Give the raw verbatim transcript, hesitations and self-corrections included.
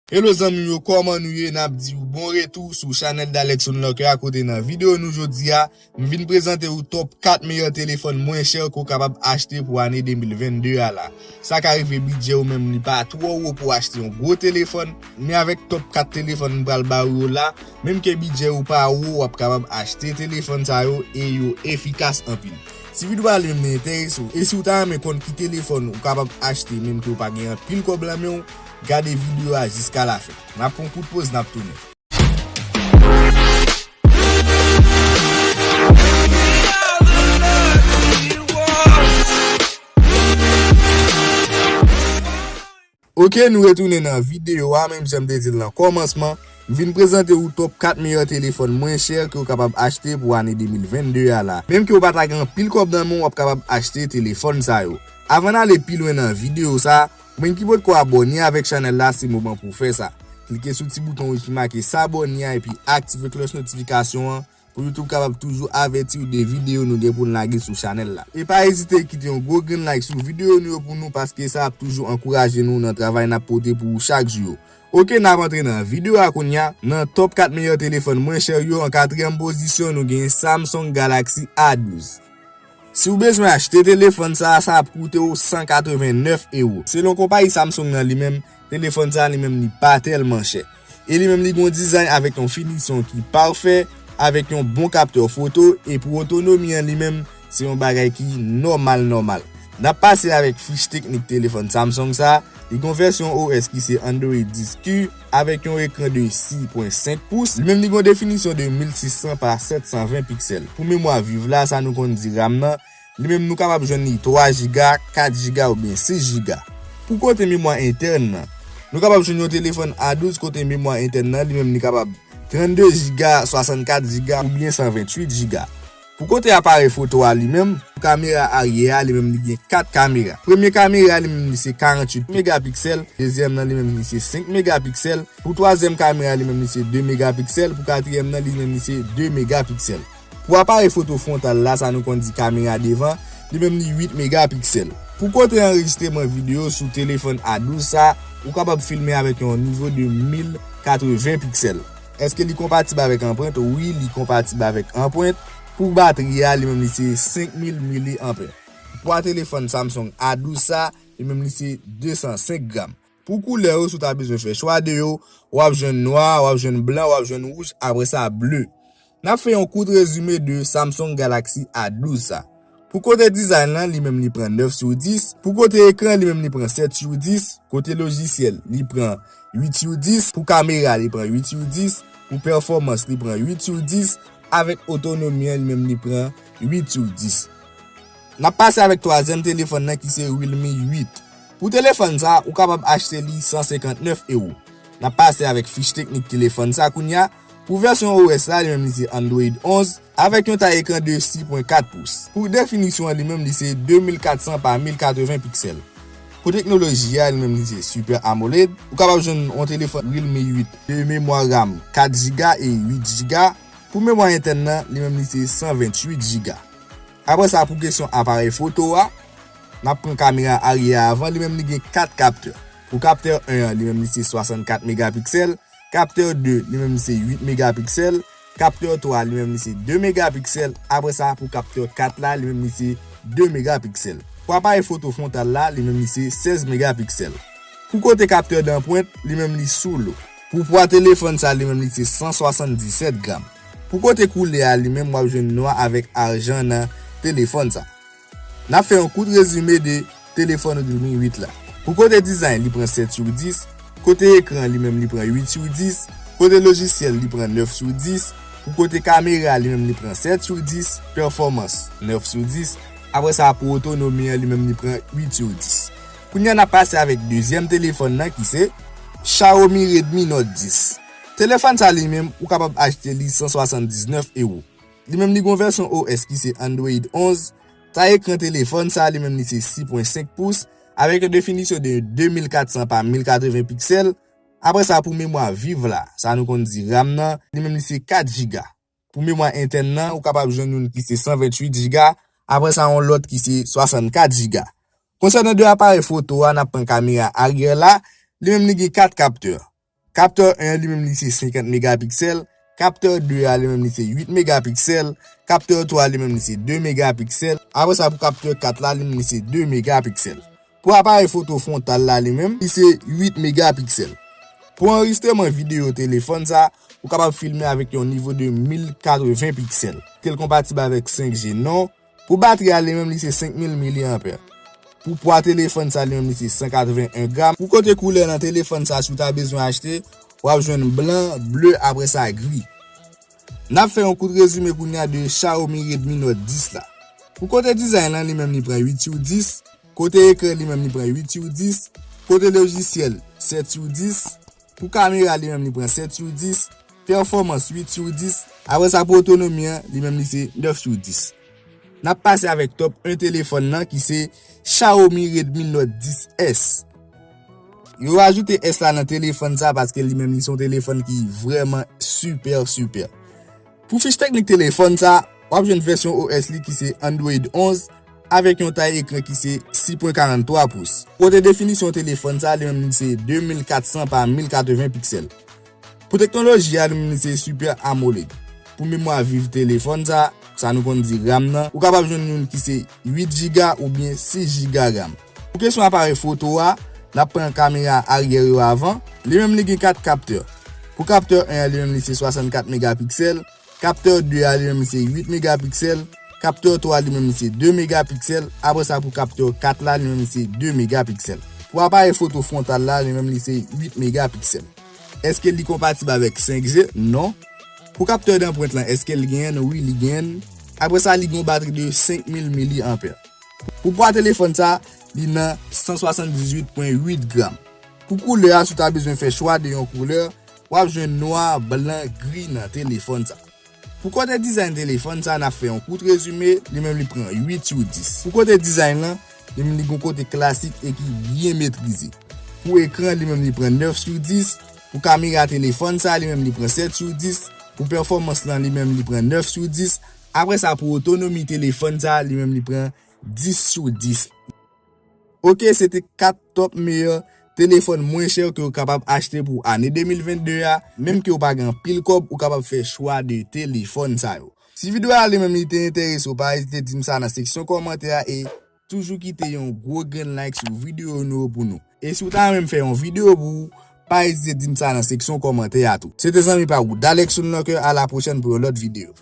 Hello zanmi m yo, kòman nou ye? N ap di w bon retou sou chanèl Dalex Unlocker a, kote nan videyo nou jodi a, m vin prezante w top kat meyè telefòn mwen chè ke w kapab achte pou ane de mil vennde a la. Sa ka rive bidjè w menm li pa twò wo pou w achte yon gwo telefòn, men avèk top kat telefòn m pral ba w yo la, menm ke bidjè w pa wo, w ap kapab achte telefòn sa yo e yo efikas anpil. Si videyo a li menm li enterese w, e si w ta renmen konn ki telefòn ou kapab achte menm ke w pa gen anpil kòb lan men w, gade videyo a jiska lafen. N ap pran kout poz, n ap tounen. Ok, nou retounen nan videyo a, menm jan m te di l nan kòmansman, m vin prezante w top kat meyè telefòn mwen chè ke w kapab achte pou ane de mil vennde a la. Menm ke w pa ta gen anpil kòb nan men w, w ap kapab achte telefòn sa yo. Avan n ale pi lwen nan videyo sa, mwen ki potko abòne avèk chanèl la, se moman pou w fè sa. Klike sou ti bouton wouj ki make s'abonner a epi aktive klòch notifikasyon an pou YouTube kapab toujou avèti w de videyo nou gen pou n lage sou chanèl la. E pa ezite kite yon gwo grenn like sou videyo nou yo pou nou, paske sa ap toujou ankouraje nou nan travay n ap pote pou ou chak jou yo. Ok, n ap antre nan videyo a kounye a. Nan top kat meyè telefòn mwen chè yo, an katriyèm pozisyon, nou gen Samsung Galaxy A douz. Si w bezwen achte telefòn sa a, sa ap koute w san katrevennnèf ewo. Selon konpayi Samsung nan li menm, telefòn sa a li menm li pa tèlman chè. E li menm li gen yon dizay avèk yon finisyon ki pafè, avèk yon bon kaptè foto, e pou otonomi an li menm, se yon bagay ki nòmal nòmal. N ap pase avèk fich teknik telefòn Samsung sa a. Li gen yon vèsyon O S ki se Android dis Q, avèk yon ekran de sis pwen senk pous. Li menm li gen yon definisyon de mil sis san pa sèt san ven piksèl. Pou memwa viv la, sa nou konn di RAM nan, li menm nou kapab jwenn li twa jiga, kat jiga oubyen sis jiga. Pou kote memwa entèn nan, nou kapab jwenn yon telefòn A douz kote memwa entèn nan, li menm li kapab trannde jiga, swasannkat jiga oubyen san venntuit jiga. Pou kote aparèy foto a li menm, pou kamera aryè a, li menm li gen kat kamera. Premye kamera a, li menm li se karanntuit megapiksèl, dezyèm nan li menm li se senk megapiksèl, pou twazyèm kamera a, li menm li se de megapiksèl, pou katriyèm nan li menm li se de megapiksèl. Pou aparèy foto fwontal la, sa nou konn di kamera devan, li menm li uit megapiksèl. Pou kote anrejistreman videyo sou telefòn A douz sa, ou kapab filme avèk yon nivo de mil katreven piksèl. Èske li konpatib avèk anprent? Wi, li konpatib avèk anprent. Pou batri a, li menm li se senk mil milianprè. Pwa telefòn Samsung A douz sa, li menm li se de san senk gram. Pou koulè yo, si w ta bezwen fè chwa de yo, w ap jwenn nwa, w ap jwenn blan, w ap jwenn wouj, apre sa ble. N ap fè yon kout rezime de Samsung Galaxy A douz sa. Pou kote dizay lan, li menm li pran nèf sou dis. Pou kote ekran, li menm li pran sèt sou dis. Kote lojisyèl, li pran uit sou dis. Pou kamera, li pran uit sou dis. Pou pèfòmans, li pran uit sou dis. Avèk otonomi an, li menm li pran uit sou dis. N ap pase avèk twazyèm telefòn nan ki se Realme uit. Pou telefòn sa, ou kapab achte li san senkantnèf ewo. N ap pase avèk fich teknik telefòn sa kounye a. Pou vèsyon O S la, li menm li se Android onz, avèk yon tay ekran de sis pwen kat pous. Pou definisyon an, li menm li se de mil kat san pa mil katreven piksèl. Pou teknoloji a, li menm li se Super AMOLED. Ou kapab jwenn yon telefòn Realme uit de memwa RAM kat jiga e uit jiga. Pou memwa entèn nan, li menm li se san venntuit jiga. Apre sa, pou kesyon aparèy foto a, n ap pran kamera aryè a avan, li menm li gen kat kaptè. Pou kaptè en an, li menm li se swasannkat megapiksèl, kaptè de, li menm li se uit megapiksèl, kaptè twa, li menm li se de megapiksèl, apre sa, pou kaptè kat la, li menm li se de megapiksèl. Pou aparèy foto fwontal la, li menm li se sèz megapiksèl. Pou kote kaptè danpwent, li menm li sou lo. Pou pwa telefòn sa, li menm li se san swasanndisèt gram. Pou kote koulè a, li menm w ap jwenn nwa avèk ajan nan telefòn sa. N ap fè yon kout rezime de telefòn Realme uit la. Pou kote dizay, li pran sèt sou dis. Kote ekran, li menm li pran uit sou dis. Kote lojisyèl, li pran nèf sou dis. Pou kote kamera, li menm li pran sèt sou dis. Pèfòmans, nèf sou dis. Apre sa, pou otonomi an, li menm li pran uit sou dis. Kounye a, n ap pase avèk dezyèm telefòn nan ki se Xiaomi Redmi Note dis. Telefòn sa li menm, ou kapab achte li san swasanndiznèf ewo. Li menm li gon vèsyon O S ki se Android onz. Tay ekran telefòn sa, li menm li se sis pwen senk pous, avèk yon definisyon de de mil kat san pa mil katreven piksèl. Apre sa, pou memwa viv la, sa nou konn di RAM nan, li menm li se kat jiga. Pou memwa entèn nan, ou kapab jwenn youn ki se san venntuit jiga, apre sa, yon lòt ki se swasannkat jiga. Konsènan de aparèy foto a, n ap pran kamera aryè la, li menm li gen kat kaptè. Kaptè en an li menm li se senkant megapiksèl, kaptè de a li menm li se uit megapiksèl, kaptè twa a li menm li se de megapiksèl, apre sa pou kaptè kat la li menm li se de megapiksèl. Pou aparèy foto fwontal la li menm, li se uit megapiksèl. Pou anrejistreman videyo telefòn sa, ou kapab filme avèk yon nivo de mil katreven piksèl. Ke l konpatib avèk senk G non. Pou batri a li menm li se senk mil milianpè. Pou pwa telefòn sa li menm li se san katreven en gram. Pou kote koulè nan telefòn sa si w ta bezwen achte, w ap jwenn blan, ble, apre sa gri. N ap fè yon kout rezime kounye a de Xiaomi Redmi Note dis la. Pou kote dizayn lan li menm li pran uit sou dis. Kote ekran li menm li pran uit sou dis. Kote lojisyèl sèt sou dis. Pou kamera li menm li pran sèt sou dis. Pèfòmans uit sou dis. Apre sa pou otonomi an li menm li se nèf sou dis. N ap pase avèk top en telefòn nan ki se Xiaomi Redmi Note dis S. Yo ajoute S la nan telefòn sa paske li menm li se yon telefòn ki vrèman sipè sipè. Pou fich teknik telefòn sa, w ap jwenn vèsyon O S li ki se Android onz avèk yon tay ekran ki se sis pwen karant twa pous. Kote definisyon telefòn sa li menm li se de mil kat san pa mil katreven piksèl. Pou teknoloji a li menm li se Super AMOLED. Pou memwa viv telefòn sa, sa nou konn di ram nan, ou kapab jwenn youn ki se uit jiga oubyen sis jiga ram. Pou kesyon aparèy foto a, n ap pran kamera aryè yo avan. Li menm li gen kat kaptè. Pou kaptè en an li menm li se swasannkat megapiksèl, kaptè de a li menm li se uit megapiksèl, kaptè twa li menm li se de megapiksèl, apre sa pou kaptè kat la li menm li se de megapiksèl. Pou aparèy foto fwontal la li menm li se uit megapiksèl. Èske li konpatib avèk senk G? Non. Pou kaptè danprent lan, èske l genyen? Wi, li genyen. Apre sa li gen yon batri de senk mil milianpè. Pou pwa telefòn sa, li nan san swasanndizuit pwen uit gram. Pou koulè a, si w ta bezwen fè chwa de yon koulè, w ap jwenn nwa, blan, gri nan telefòn sa. Pou kote dizayn telefòn sa, n ap fè yon kout rezime, li menm li pran uit sou dis. Pou kote dizayn lan, li menm li gen yon kote klasik e ki byen metrize. Pou ekran, li menm li pran nèf sou dis. Pou kamera telefòn sa, li menm li pran sèt sou dis. Pou pèfòmans lan, li menm li pran nèf sou dis. Apre sa, pou otonomi telefòn sa, li menm li pran dis sou dis. Oke, se te kat top meyè telefòn mwen chè ke w kapab achte pou ane de mil vennde a. Menm ke w pa gen anpil kòb, ou kapab fè chwa de telefòn sa yo. Si videyo a li menm li te enterese w, pa ezite di m sa nan seksyon kòmantè a e toujou kite yon gwo grenn like sou videyo nou yo pou nou. E si w ta renmen m fè yon videyo pou ou, pa ezite di m sa nan seksyon kòmantè a tou. Se te zanmi pa w, Dalex Sounlocker, a la pwochèn pou yon lòt videyo.